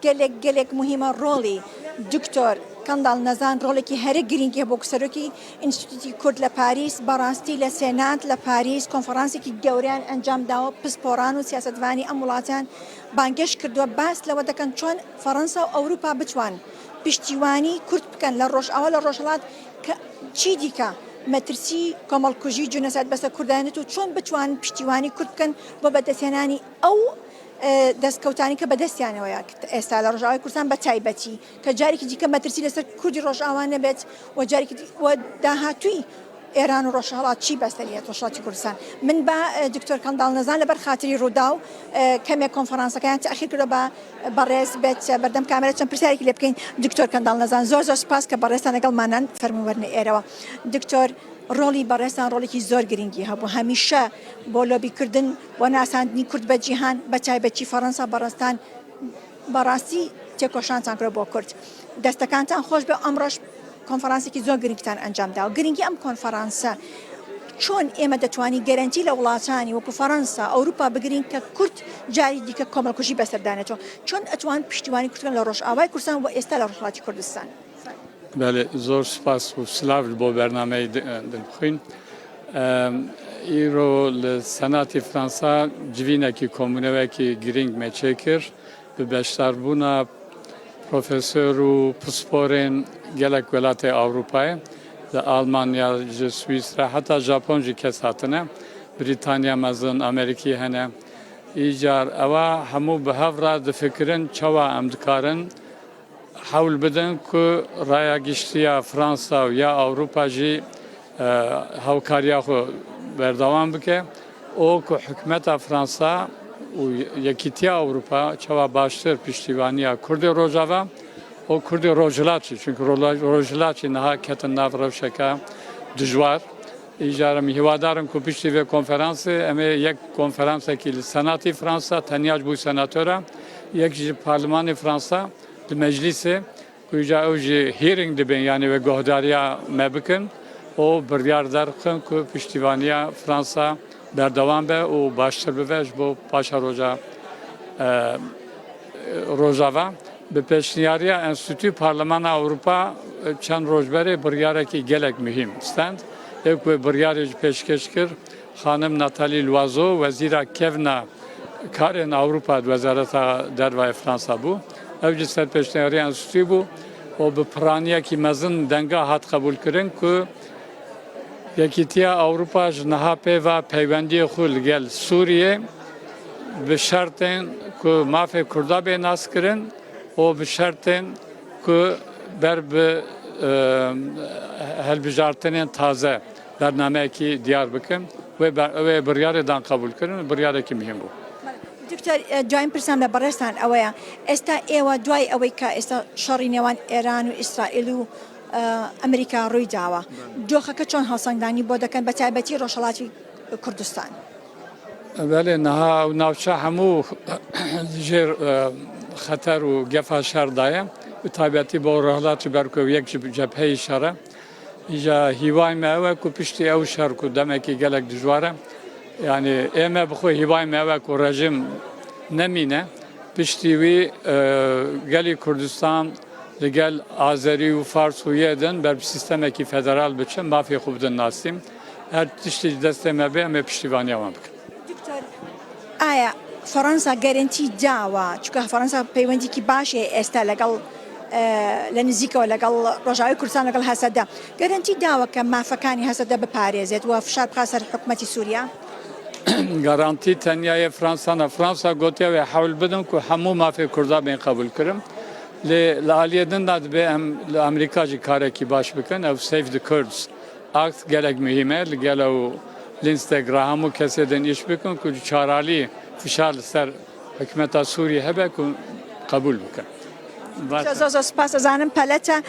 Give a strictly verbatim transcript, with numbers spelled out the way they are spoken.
Gelek gelek muhîm e rolî. Doktor Kandal Nezan rolekî herî girîngî hebû ku serokî Înstîtûtî Kurd li Parîs, berastiî li Senat li Parîs konferansêkî gewreyan encam dawe, pisporan û siyasetvanî em welatiyan bangeş kirdiwe, bas lewe dikin çon Fransa û Ewropa bitwan piştîwanî Kurd bikin li Rojava, li Rojhilat, ke çî dîke metirsî komelkujî, cinosayd, bes li Kurdan neto, çon bitwan piştîwanî Kurd bikin bo bedestînanî ew e, destkewtanî ke bedestî yanê we ya êsta li Rojavayê Kurdistan be taybetî, ke carekî dîke metirsî li ser Kurdî Rojava nebet û carekî dî-, û dahatûyî Êran û Rojhilat çî beserî ye Rojhilatî Kurdistan. Min ba, e, Doktor Kandal Nezan li ber xatirî Rûdaw, e, kemê konferanseke yan tehîr kiriyo, ba, e, berêz bet, e, berdem kamera çend pirsyarêkî lê bikeyin. Doktor Kandal Nezan, zor zor spas ke berêztan legal manan, fermî werine êrewa. Doktor, rolî berêztan rolekî zor girîngî hebû. Hemîşe bo lobîkirdin, wenasandinî Kurd be cîhan, be taybetî Fransa, berêztan berastî têkoşantan kiro bo Kurd. Destekantan xweş be, emroj konferansekî zor girîngtan encam da. Girîngî em konferanse çon ême detwanî gerentî li welatanî wekû Fransa, Ewropa bigirîn ke Kurd carî dîke komelkujî beser dane ço. Çon etwan piştîwanî Kurd bikin li Rojavayê Kurdistan û êsta li Rojhilatî Kurdistan. Belê, zor spas û silav ji bo bernameyê di-, dilbixwîn. Em, îro li Senatê Fransa civînekî, komûnewekî girîng me çêkir. Bi beşdarbûna profesor û pisporên gelek welatê Ewropayê, li Almanya, ji Swîsra, heta Japon jî kes hatine. Brîtanya mezin, Amerîkî hene. Îcar ewa hemû bi hev re difikirin çawa em dikarin hewl bidin ku raya giştî ya Fransa û ya Ewropa jî, e, hawkariya xwe berdewam bike û ku hikûmeta Fransa û Yekîtiya Ewropa çawa baştir piştîvaniya Kurdê Rojava û Kurdê Rojhilat jî, çunku Rola-, Rojhilat jî niha ketin nav rewşeke dijwar. Îcar em hîwadar in ku piştî vê konferansê em ê yek konferansekî li Senatî Fransa, tenya ji bo senatora, yek ji Parlemanê Fransa, li meclîsê, ku îca ew jî hearing dibên, yanî wê guhdariya me bikin û biryar derxin ku piştîvaniya Fransa berdewam be û baştir bibe ji bo paşeroja, e, Rojava. Bi pêşniyariya Enstîtû Parlemana Ewropa, e, çend roj berê biryarekî gelek muhîm stend. Ê ku wê biryarê jî pêşkêş kir, Xanim Nathalie Loiseau, wezîra kevna karên Ewropa di Wezareta Derve ya Fransa bû. Ew jî serpêşniyarî enstîtûyê bû û bi piraniyekî mezin denga hat qebûlkirin ku Yekîtiya Ewropa ji niha pê ve peywendiyê xwe li gel Sûriyê bi şertên ku mafê Kurda bê naskirin û bi şertên ku ber bi, e, hilbijartinên taze bernameyekî diyar bikin. Wê ber-, wê biryarê dan qebûl kirin, biryarekî muhîm bû. Doktor, e, duyayîn pirsa me berêztan ew e. Êsta êwe duayê ewê ke êsta şerî nêwan Êran û Îsraîl û, e, Amerîka rûy dawe. Belê. Doxeke çon hevsengdanî bo dikin, bi taybetî Rojhilatî Kurdistan? Belê, niha ew navçe hemû li jêr, e, xeter û gefa şer daye. Bi taybetî bo Rojhilat jî, ber ku ew yek ji cepheyê şer e. Îja hîvayê me ew e ku piştî ew şer ku demekî gelek dijwar e, yanî ê me bi xwe hîvayê me ew e ku rejîm nemîne, piştî wî, e, gelî Kurdistan li gel Azerî û Fars û yê din ber bi sîstemekî federal biçin, mafê xwe bidin nasîn. Her tiştî ji destê me bê, em ê piştîvaniya wan bikin. Doktor, aya Fransa gerentî dawa, çunka Fransa peywendîkî baş ê êsta legal, e, li nizîkewe legal Rojavayê Kurdistan, legal H S D. Gerentî dawa ke mafekanî H S D biparêzêt û fişar bixat ser hikûmetî Sûriye? Garantî tenya yê Fransa ne. Fransa gotiye wê hewl bidin ku hemû mafê Kurda bên qebûlkirin. Lê li aliyê din de dibê em li Amerîka jî karekî baş bikin. Ew Save the Kurds Act gelek muhîm e. Li gel ew Lindsey Graham û kesê din îş bikin ku çaralî fişar li ser hikûmeta Sûriyê hebe ku qebûl bikin. Zor, zor spas, ez zanim pelet e.